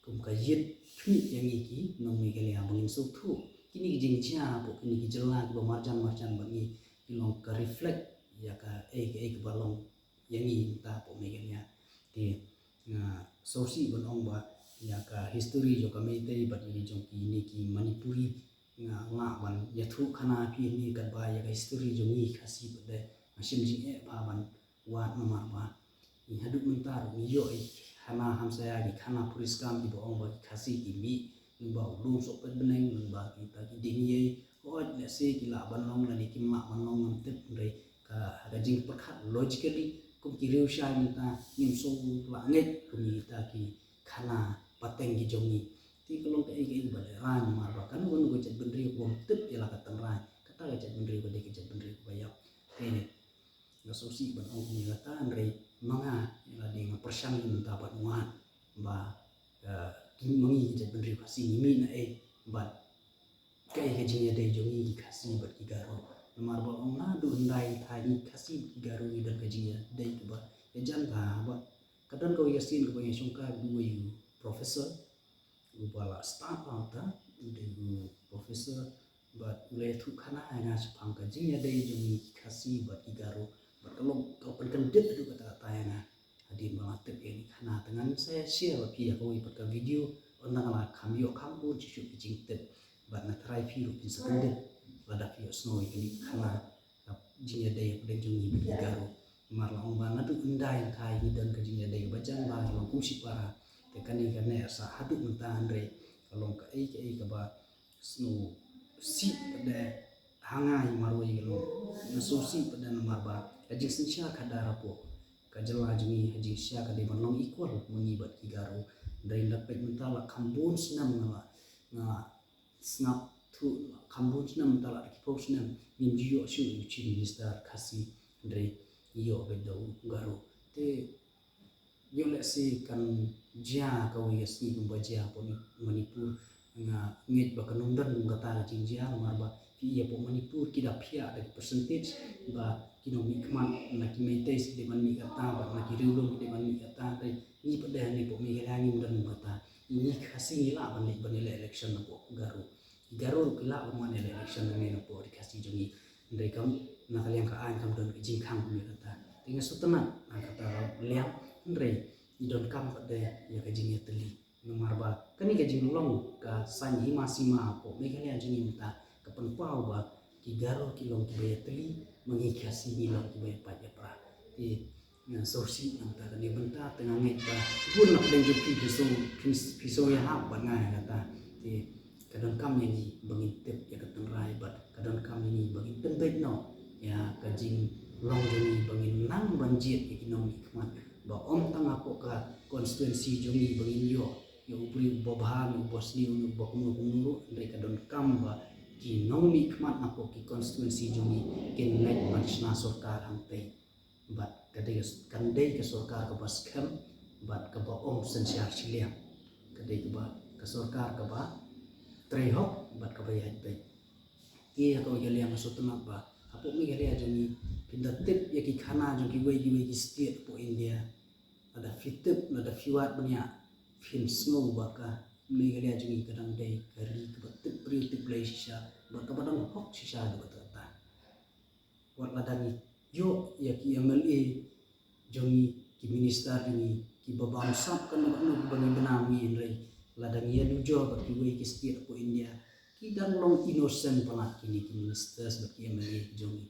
kum ka ïit khmih ïa ngi ki nong Meghalaya ba ngin sngewthuh kine ki jingjia hapoh kine ki jylla kiba marjan marjan bad ngi, ki long ka reflect ïa kaei kaei kaba long ïa ngi mynta hapoh Meghalaya. Te nga sngewsih ban ong ba ïa ka history jong ka Meitei bad ïa ki jong kine ki Manipuri, nga lah ban ïathuh khana phi hangne katba ïa ka history jong ngi Khasi pat de nga shem jingeh bha ban wad namar ba ngi haduh mynta ruh ngi ïoh i khana hamsaïa, ki khana puriskam kiba ong ba ki Khasi ki mih lyngba u lum sohpet bneng, lyngba kita ki dieng ïei. Hooid, lehse ki lah ban long lane kim lah ban long ngam tip, hynrei ka, ka jingpyrkhat logically kum ki riewshai mynta ngim sngewlah ngeit kum kita ki khana pateng ki jong ngi. Te ka long kaei kaei ba lehraiñ namar ba kano kano ka jaitbynriew kaba ym tip ïa la ka tynrai, kata ka jaitbynriew ka dei ka jaitbynriew kaba ïap. Te nga sngewsih ban ong kumne kata, hynrei ma nga, ïa lade nga pyrshang ïa mynta bad nga wad ba, eh, ki ma ngi ki jaitbynriew Khasi ngi mih na ei bad kaei ka jingïadei jong ngi ki Khasi bad ki Garo. Namar ba ong naduh hyndai thaw ngi Khasi bad ki Garo ngi don ka jingïadei kaba ïajan bha bad ka don kawei ka sien kaba ïashongkai bad uwei u professor uba la stad bha uta, Dei u professor bad u la ïathuh khana ïa nga shaphang ka jingïadei jong ngi ki Khasi bad ki Garo bad ka long ka pynkyndit haduh katta katta ïa nga. Hadien ba nga tip ïa kane ka khana te ngan sa ïa share bad phi ïa kawei pat ka video. Ynda nga la kham ïoh kham bun shuh shuh ki jingtip bad nga tharai phi ruh phin sa kyndit lada phi ïohsngew ïa kane ka khana. Ka jingïadei hapdeng jong ngi bad ki Garo. Namar la ong ba naduh ynda ïa ngi don ka jingïadei ba jan ba long kum shipara. Te kane ka neh sa haduh mynta hynrei ka long kaei kaei kaba sngewsih pat de ha nga, ïa marwei ka long. Nga sngewsih pat de namar ba ka jingsynshar khadar hapoh ka jylla jong ngi ha jingshisha ka dei ban long equal ma ngi bad ki Garo. Hynrei ynda peit mynta la kham bun snem nga la nga sngap thuh, kham bun snem mynta la da ki phew snem ngim ju ïoh shuh ïa u Chief Minister Khasi, hynrei ïoh beit da u Garo. Te ïoh lehse kan jia kawei ka sngi kumba jia hapoh Manipur. Nga ngeit ba kan ym don kum kata ka jingjia namar ba phi ïa hapoh Manipur ki da phiah da ki percentage ba ki nongmihkhmat na ki Meitei ki dei ban mih katta bad na ki riewlum ki dei ban mih katta. Hynrei ngi pat de hangne hapoh Meghalaya ngim don kum kata. Ngi Khasi ngi lah ban leit ban ïaleh election napoh Garo. Ki Garo ruh ki lah ban wan ïaleh election hangne napoh ri Khasi jong ngi. Hynrei kam na ka liang ka aiñ kam don ka jingkhang kum ïa kata. Te nga sngewtynnat na kata ka liang hynrei ngi donkam pat de ïa ka jingïatylli. Namar ba kane ka jinglong ka saiñ hima sima hapoh Meghalaya jong ngi mynta ka pynpaw ba ki Garo ki long kiba ïatylli, ma ngi Khasi ngi long kiba ïapait ïapra. Te nga sngewsih na kata ka dei bynta te nga ngeit ba bun na pdeng jong phi phi sngew phi sngew ïahap bad nga ïa kata. Te ka donkam ïa ngi ba ngin tip ïa ka tynrai bad ka donkam ïa ngi ba ngin pynbeit noh ïa ka jinglong jong ngi ba ngin nang ban jied ïa ki nongmihkhmat ba ym tang hapoh ka constituency jong ngi ba ngin ïoh ïa u briew uba bha ne uba sniew ne uba kumno kumno ruh, hynrei ka donkam ba ki nongmihkhmat napoh ki constituency jong ngi kin leit ban shna sorkar hangtei. Bad ka dei kan dei ka sorkar kaba skhem bad kaba ym synshar shiliang. Ka dei kaba ka sorkar kaba trei hok bad kaba ïaid beit. Te ha kawei ka liang nga sngewtynnat ba hapoh Meghalaya jong ngi phin da tip ïa ki khana jong kiwei kiwei ki state hapoh India. Lada phi tip lada phi wad bniah phin sngew ba ka Meghalaya jong ngi ka dang dei ka ri kaba tip briew tip Blei shisha bad kaba dang hok shisha haduh katta katta. Wat lada ngi ïoh ïa ki M L A jong ngi, ki minister jong ngi kiba bamsap kano kano kiba ngi bna ngi, hynrei lada ngi ïanujor bad kiwei ki state hapoh India ki dang long innocent palat kine ki ministers bad ki M L A jong ngi.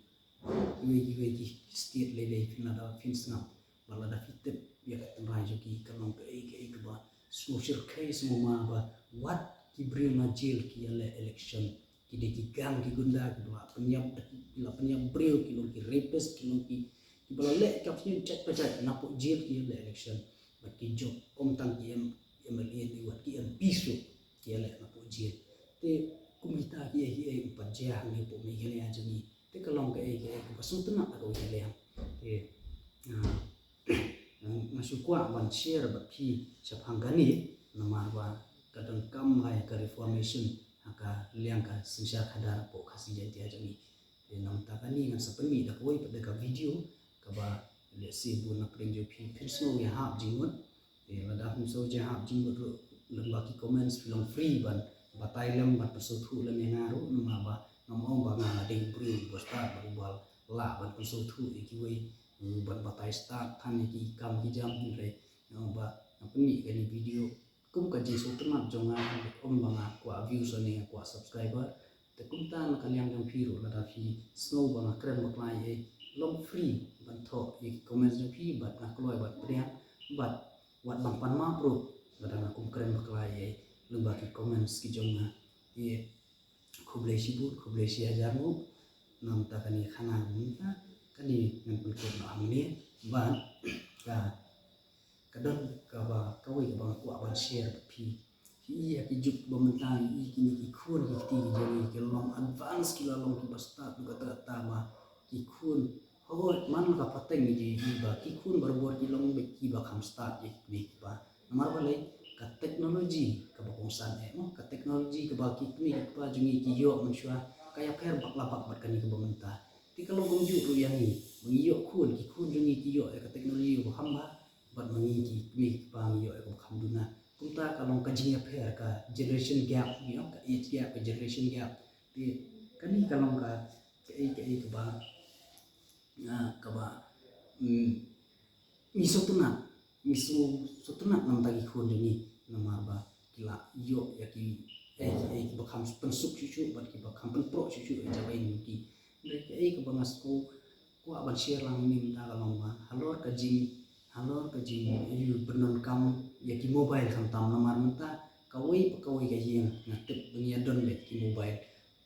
Kiwei kiwei ki state lei lei phin lada phin sngap bad lada phi tip ïa ka tynrai jong ki ka long kaei kaei kaba sngewshyrkhei sngewma ba wat ki briew na jail ki ïaleh election. Ki dei ki gang ki gunda kiba la pynïap, ki la pynïap briew, ki long ki rapist, ki long ki kiba la leh kam sniew jait pa jait, napoh jail ki ïaleh election. Bad ki jop ym tang ki M, M L A ne wat ki M P ruh ki ïaleh napoh jail. Te kum kita kiei kiei ym pat jia hangne hapoh Meghalaya jong ngi. Te ka long kaei kaei kaba sngewtynnat ha kawei ka liang. Te nga nga shu kwah ban share bad phi shaphang kane namar ba ka donkam ba ïa ka reformation ha ka liang ka synshar khadar hapoh Khasi Jaiñtia jong ngi. Te na bynta kane ngan sa pynmih da kawei pat de ka video kaba lehse bun na pdeng jong phi phin sngew ïahap jingmut. Te lada phim sngew ïahap jingmut ruh lyngba ki comments phi long free ban batai lem ban pynsngewthuh lem ïa nga ruh namar ba ngam ong ba nga dei u briew uba stad bad uba lah ban pynsngewthuh ïa kiwei, ban batai stad than ïa ki kam ki jam, hynrei nga ong ba nga pynmih kane video kum ka jingsngewtynnat jong nga, ym ba nga kwah views ne nga kwah subscriber. Te kumta na ka liang jong phi ruh lada phi sngew ba nga kren bakla ei ei, long free ban thoh ïa ki comments jong phi bad nga kloi ban pdiang bad wat ban pan map ruh lada nga kum kren bakla ei ei lyngba ki comments ki jong nga. Te khublei shibun, khublei shihajar nguh. Na bynta kane ka khana mynta kane ngan pynkut noh hangne bad ka ka don kaba kawei kaba nga kwah ban share bad phi. Phi i ha ki juk ba mynta, i kine ki khun ki kti ki jong ngi ki long advance, ki la long kiba stad haduh katta katta ba ki khun, hooid, man la ka pateng ngi ju i ba ki khun barabor ki long beit kiba kham stad ïa ki kmie ki kpa. Namar balei? Ka technology kaba kongsan eh mo, ka technology kaba ki kmie ki kpa jong ngi ki ïoh mynshuwa ka ïapher bak la bak bad kane kaba mynta. Te ka long kumjuh ruh ïa ngi, ba ngi ïoh khun, ki khun jong ngi ki ïoh ïa ka technology kaba kham bha, bad ma ngi ki kmie ki kpa ngi ïoh ïa kaba kham duna. Kumta ka long ka jingïapher, ka generation gap, you know, ka age gap, ka generation gap. Te kane ka long ka, kaei kaei kaba, ah, kaba, mm, ngi sngewtynnat, ngi sngewtynnat namar ki khun jong ngi, namar ba ki la ïoh ïa ki, eh, eh, kiba kham pynsuk shuh shuh bad kiba kham pynproh shuh shuh ïa ka jingim jong ki. Hynrei kaei kaba nga sngew kwah ban share lang mynta ka long ba halor ka jing, halor ka jingïapyndonkam ïa ki mobile khamtam, namar mynta kawei pa kawei ka ïing nga tip ba ngi ïadon beit ki mobile.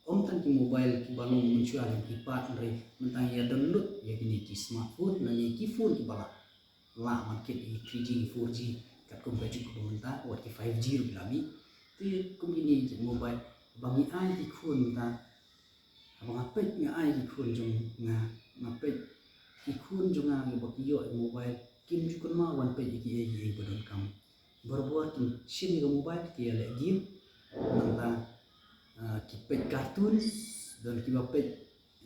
Ym tang ki mobile kiba long mynshuwa ki keypad, hynrei mynta ngi ïadon lut ïa kine ki smartphone, lane ki phone kiba la lah ban kit ïa ki three G, four G, katkum ka juk kaba mynta, wat ki five G ruh ki la mih. Te kum kine ki mobile ba ngi ai ki khun mynta, haba nga peit, nga ai ki khun jong nga, nga peit ki khun jong nga kiba ki ïoh ïa mobile, kim ju kynmaw ban peit ïa kiei kiei ba donkam. Barabor kim shim ïa ka mobile, ki ïaleh game. Nangta, ah, ki peit cartoons, don kiba peit,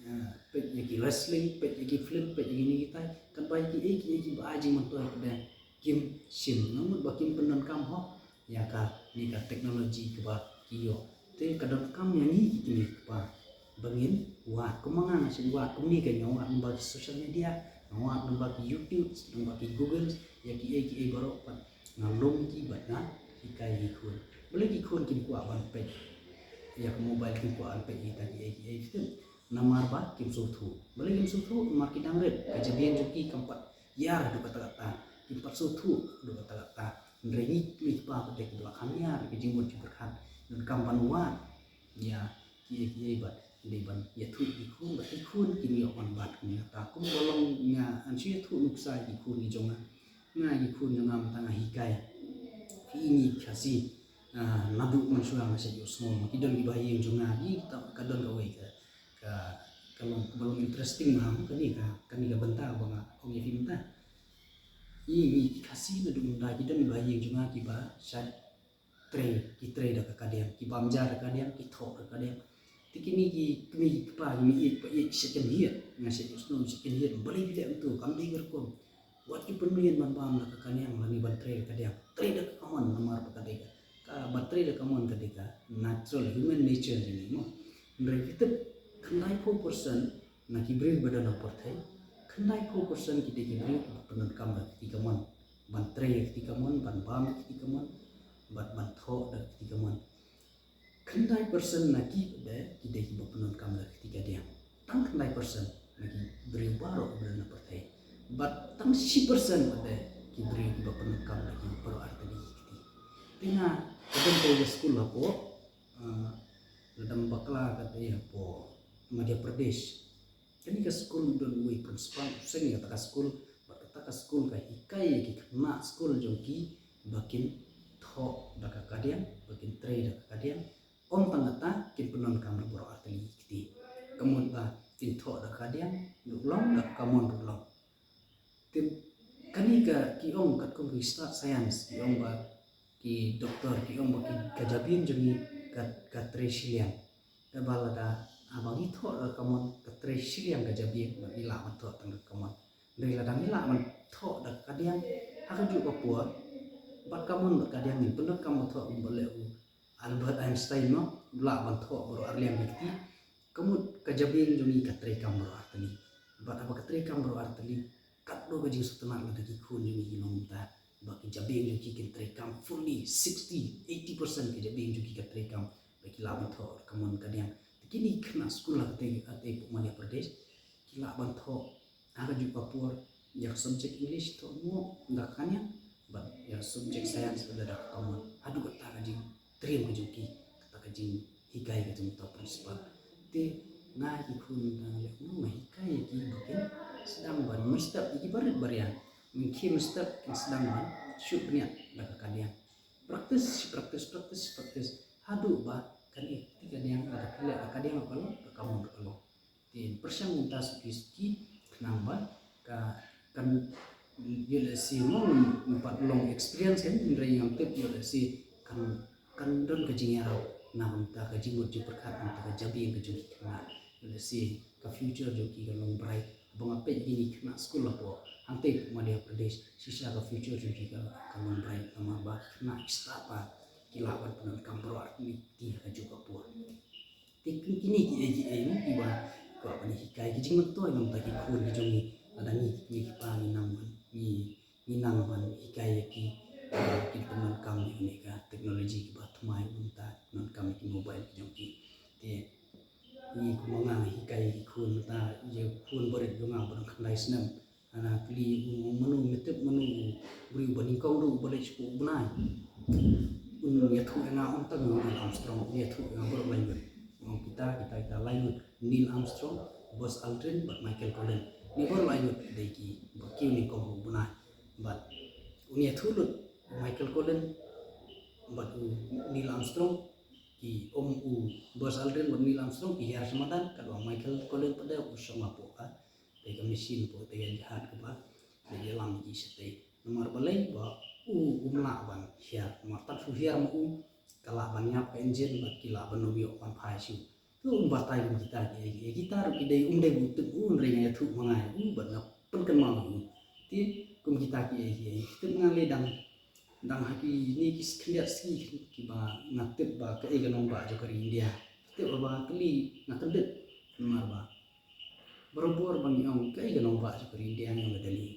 ah, peit ïa ki wrestling, peit ïa ki film, peit ïa kine kitai. Katba ïa kiei kiei kiba ai jingmyntoi pat de kim shim. Namar ba kim pyndonkam hok ïa kane ka technology kaba ki ïoh. Te ka donkam ïa ngi ki kmie ki kpa ba ngin wad, kumba nga nga shu wad kumne, ka nga wad namar ki social media, nga wad namar ki YouTube, namar ki Google, ïa kiei kiei baroh pat nga lum ki bad nga hikai ki khun. Balei ki khun kim kwah ban peit ïa ka mobile, kim kwah ban peit ïa kita kiei kiei? Namar ba kim sngewthuh. Balei kim sngewthuh? Namar ki dang rit, ka jabieng jong ki kam pat ïar haduh katta katta, kim pat sngewthuh haduh katta katta. Hynrei ngi kmie ki kpa pat de kiba la kham ïar ïa ka jingmut jingpyrkhat, donkam ban wad ïa kiei kiei bad ki dei ban ïathuh ïa ki khun, bad ki khun kin ïoh ban bat kumne. Kata kumba long nga, ngan shu ïathuh nuksa ïa ki khun ki jong nga. Nga, ïa ki khun jong nga mynta nga hikai phi ïa ngi Khasi, ah, naduh mynshuwa nga shait ïohsngew ma ki don kiba ha ïing jong nga. Ïa kata ka don kawei ka, ka, ka long, kaba long interesting ma nga kane ka, kane ka bynta ba nga ong ïa phi mynta. Ïa ngi ki Khasi naduh mynta ki don kiba ha ïing jong nga kiba shait trei, ki trei da ka kadiang, ki bam ja da ka kadiang, ki thoh da ka kadiang. Te kine ki kmie ki kpa ki mih ïeit pa ïeit, shait kynhied, nga shait ïohsngew shait kynhied, balei phi leh kumto, kam dei ka rukom. Wat ki pynmlien ban bam da ka kadiang lane ban trei da ka kadiang. Trei da ka kamon namar ba ka dei ka, ka, ban trei da ka kamon ka dei ka natural human nature jong ngi mo. Hynrei phi tip, khyndai phew percent na ki briew ba don ha pyrthei, khyndai phew percent ki dei ki briew kiba pyndonkam da ka kti kamon, ban trei da ka kti kamon, ban bam da ka kti kamon, bad ban thoh da ka kti kamon. Khyndai percent na ki pat de ki dei kiba pyndonkam da ka kti kadiang. Tang khyndai percent na ki briew baroh kiba don ha pyrthei. Bad tang shi percent pat de ki briew kiba pyndonkam da ki baroh artylli ki kti. Te nga, ka don kawei ka skul hapoh, ah, lada ym bakla ka dei hapoh Madhya Pradesh. Kane ka skul don uwei u principal u seng ïa kata ka skul, bad kata ka skul ka hikai ïa ki khynnah skul jong ki ba kin thoh da ka kadiang, ba kin trei da ka kadiang. Ym tang kata, kin pyndonkam da baroh artylli ki kti. Ka mut ba kin thoh da ka kadiang ruh long, da ka kamon ruh long. Te kane ka, ki ong katkum ki stad science, ki ong ba ki doktor ki ong ba ki, ka jabieng jong ngi ka, ka trei shiliang. Kaba lada haba ngi thoh da ka kamon, ka trei shiliang ka jabieng, ba ngi lah ban thoh tang da ka kamon. Hynrei lada ngi lah ban thoh da ka kadiang ha kajuh ka por, bad kamon bad kadiang ngin pyndonkam ban thoh, kumba leh u Albert Einstein mo, u lah ban thoh baroh arliang ki kti. Ka mut ka jabieng jong ngi ka trei kam baroh artylli. Bad haba ka trei kam baroh artylli, katno ka jingsngewtynnat lada ki khun jong ngi ki long mynta ba ki jabieng jong ki kin trei kam fully, sixty, eighty percent ka jabieng jong ki ka trei kam, ba ki lah ban thoh da ka kamon kadiang. Te kine ki khynnah skul ha katei, katei hapoh Madhya Pradesh, ki lah ban thoh ha kajuh ka por, ïa ka subject English thoh mo da ka kadiang, bad ïa ka subject science da ka kamon. Haduh katta ka jingtrei ka jong ki, kata ka jinghikai ka jong uta u principal. Te nga, ïa ki khun nga leh kumno, nga hikai ïa ki ba kin sdang ban mynstep, ïa ki barit baria, mynkhie mynstep kin sdang ban shu bniat da ka kadiang. Practice, practice, practice, practice. Haduh ba kane ka kti kadiang, lada phi leh da ka kadiang ruh ka long, da ka kamon ruh ka long. Te pyrshang mynta suki suki khnang ba ka, kan, ïoh lehse mo ngam pat long experience kan, hynrei ngam tip, ïoh lehse kan, kan don ka jingïarap na ka bynta ka jingmut jingpyrkhat na ka bynta ka jabieng ka jong ki khynnah. Ïoh lehse ka future jong ki kan long bright. Ba nga peit kine ki khynnah skul hapoh hangtei Madhya Pradesh, shisha ka future jong ki ka long bright namar ba ki khynnah ki stad ba ki lah ban pyndonkam baroh arngut ki ha kajuh ka por. Te kine kiei kiei kiba kwah ban hikai ki jingmyntoi na ka bynta ki khun ki jong ngi. Lada ngi ki kpa ngi nang ban ngi ngi nang ban hikai ïa ki, ki pyndonkam ïa kane ka technology kiba thymmai, mynta pyndonkam ïa ki mobile ki jong ki. Te ngi kumba nga hikai ïa ki khun mynta, ïa khun barit jong nga ba dang khyndai snem. Nga kylli u, mano me tip mano u briew ba nyngkong ruh ba leit sha u bnai. Un ïathuh ïa nga, ym tang Neil Armstrong, un ïathuh ïa nga baroh lai ngut. Ong kita kita kita lai ngut, Neil Armstrong, Buzz Aldrin bad Michael Collins. Ni baroh lai ngut dei kiba kiew nyngkong u bnai. Bad un ïathuh lut u Michael Collins bad u Neil Armstrong, ki ong u Buzz Aldrin bad Neil Armstrong ki hiar sha madan, katba u Michael Collins pat de u shong hapoh ka, te ka machine, hapoh te ka jahaj kaba ïalam ïa ki shatei. Namar balei? Ba u um lah ban hiar, namar tang shu hiar ma u ka lah ban ñiap ka engine bad ki lah ban ym ïoh ban phai shuh. Te um batai kum kita kiei kiei. Kita ruh ki dei, um dei ba u tip u, hynrei nga ïathuh ma nga ïa u bad nga pynkynmaw ïa u. Te kum kita kiei kiei, tip nga lei dang, dang ha kine ki khyndiat sngi kiba nga tip ba kaei ka nongbah jong ka ri India. Tip ba kylli nga kyndit namar ba barabor ba ngi ong kaei ka nongbah jong ka ri India, ngi ong ka Delhi.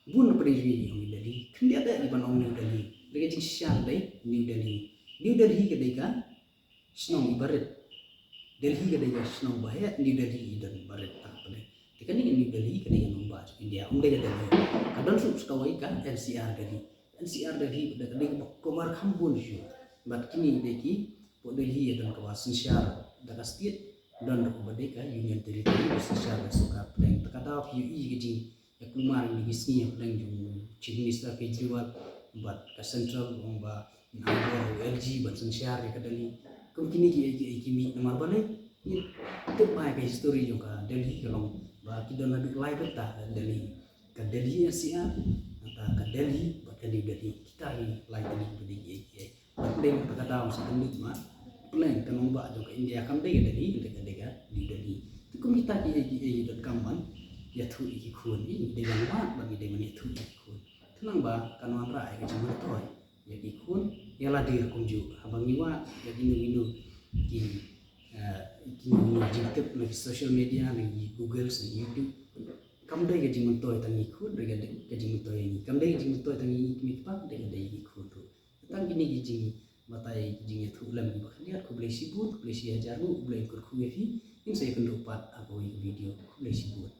Bun na pdeng jong ngi ngi ong Delhi, khyndiat de ngi ban ong New Delhi. Dei ka jingshisha dei New Delhi. New Delhi ka dei ka shnong iba rit. Delhi ka dei ka shnong ba heh, New Delhi i don barit tang pdeng. Te kane ka New Delhi ka dei ka nongbah jong India, ym dei ka Delhi. Ka don shuh sa kawei ka N C R Delhi. N C R Delhi ka dei kaba cover kham bun shuh. Bad kine dei ki, hapoh Delhi ïa don kaba synshar da ka state, don ruh ba dei ka Union Territory ba synshar da ka sorkar pdeng. Te ka daw phi ïohi ka jing ïa kulmar ïa kine ki sngi hapdeng jong u Chief Minister Kejriwal bad ka Central, ong ba nang bor u L G ban synshar ïa ka Delhi. Kum kine kiei kiei ki mih namar balei? Ngi tip ba ka history jong ka Delhi ka long ba ki don haduh lai bynta ka Delhi. Ka Delhi N C R, nangta ka Delhi bad ka New Delhi. Kita ki lai tylli kiba dei kiei kiei. Bad dei mynta ka daw sa pynlut ma pdeng ka nongbah jong ka India kam dei ka Delhi, ka dei ka New Delhi. Te kum kita kiei kiei ki donkam ban ïathuh ïa ki khun, ngi dei ban wad bad ngi dei ban ïathuh ïa ki khun. Te nang ba kan wanrah ïa ka jingmyntoi ïa ki khun ïa lade ruh kumjuh, haba ngi wad ïa kino kino ki, eh, kino kino jingtip na ki social media, na ki Google, na ki YouTube. Kam dei ka jingmyntoi tang ïa ki khun, dei ka dei ka jingmyntoi ïa ngi. Kam dei ka jingmyntoi tang ïa ngi ki kmie ki kpa, dei ka dei ïa ki khun ruh. Tang kine ki jingbatai, ki jingïathuh lem kiba khyndiat. Khublei shibun, khublei shi hajar nguh, U Blei un kyrkhu ïa phi. Ngin sa ïakynduh pat ha kawei ka video. Khublei shibun.